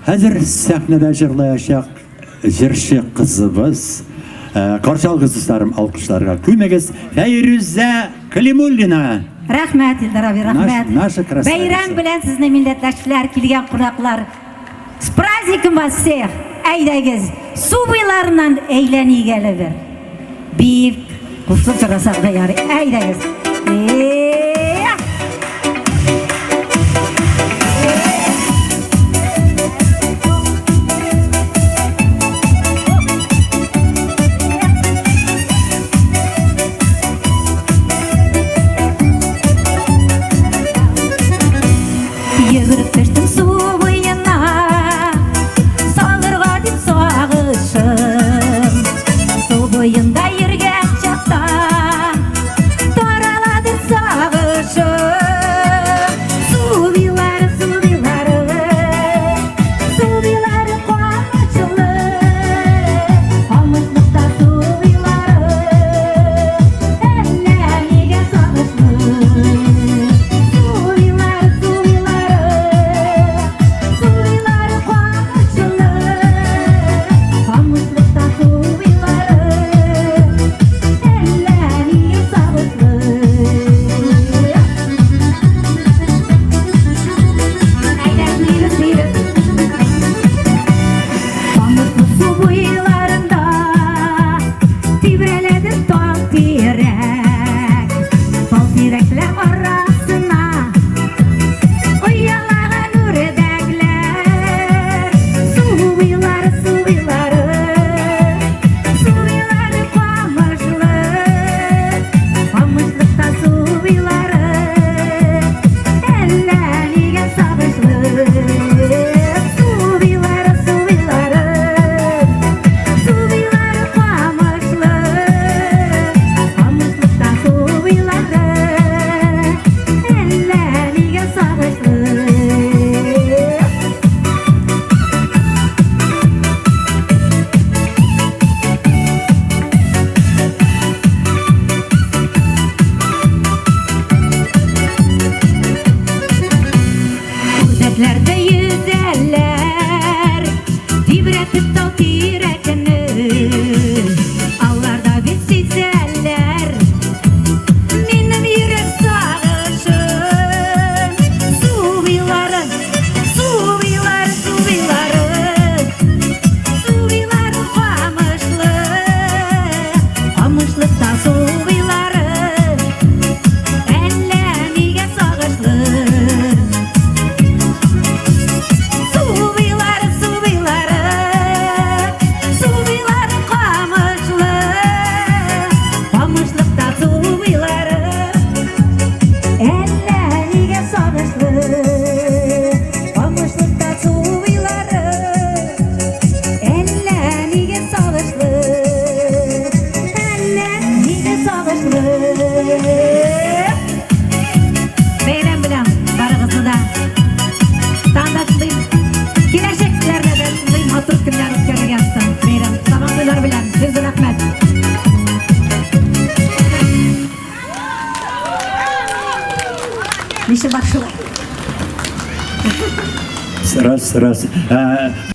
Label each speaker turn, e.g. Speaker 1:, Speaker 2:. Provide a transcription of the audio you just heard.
Speaker 1: Хәзер сәхнәдә җырлаячак җырчы кызыбыз. Каршы алыгыз, дусларым, алкышларга күмегез. Фәйрүзә Калимуллина.
Speaker 2: Рәхмәт, Илдар абый, рәхмәт.
Speaker 1: Наша красавица.
Speaker 2: Бәйрәм белән сезне, милләттәшләр, килгән кунаклар. С праздником вас всех! Әйдәгез, су буйларыннан әйләник әле бер. Биеп, кушылып җырласак да ярый. Әйдәгез. Эх! Йөгереп төштем су буена, Салырга дип сагышым. Су буенда йөргән чакта, Тараладыр сагышым. Су буйлары, су буйлары, Су буйлары камышлы, Камышлыкта су буйлары, Әллә нигә сагышлы. Су буйлары, су буйлары, Су буйлары камышлы, Камышлыкта су буйлары, Әллә нигә сагышлы. Әйдә, биибез, биибез. Камышлы су буйларында Тибрәләде тал тирәк. Тал тирәкләр арасына Оялаган үрдәкләр. Су буйлары, су буйлары, Су буйлары камышлы, Камышлыкта су буйлары, Әллә нигә сагышлы. Су буйлары, су буйлары, Су буйлары камышлы, Камышлыкта су буйлары, Әллә нигә сагышлы. Үрдәкләр дә йөзәләр, Тибрәтеп тал тирәкне. Алар да бит сизәләр Минем йөрәк сагышын. Су буйлары, су буйлары, су буйлары, Су буйлары камышлы, Камышлыкта су буйлары, Әллә нигә сагышлы. Су буйлары, су буйлары, Су буйлары камышлы, Камышлыкта су буйлары, Әллә нигә сагышлы. Камышлыкта су буйлары, Әллә нигә сагышлы. Әллә нигә сагышлы. Бәйрәм белән барыгызны да. Тагын да шундый киләчәкләрдә дә шундый матур көннәр үткәрергә язсын. Бәйрәм, Сабантуйлар белән. Бик зур рәхмәт. Ничек бар шулай?
Speaker 1: Раз, раз.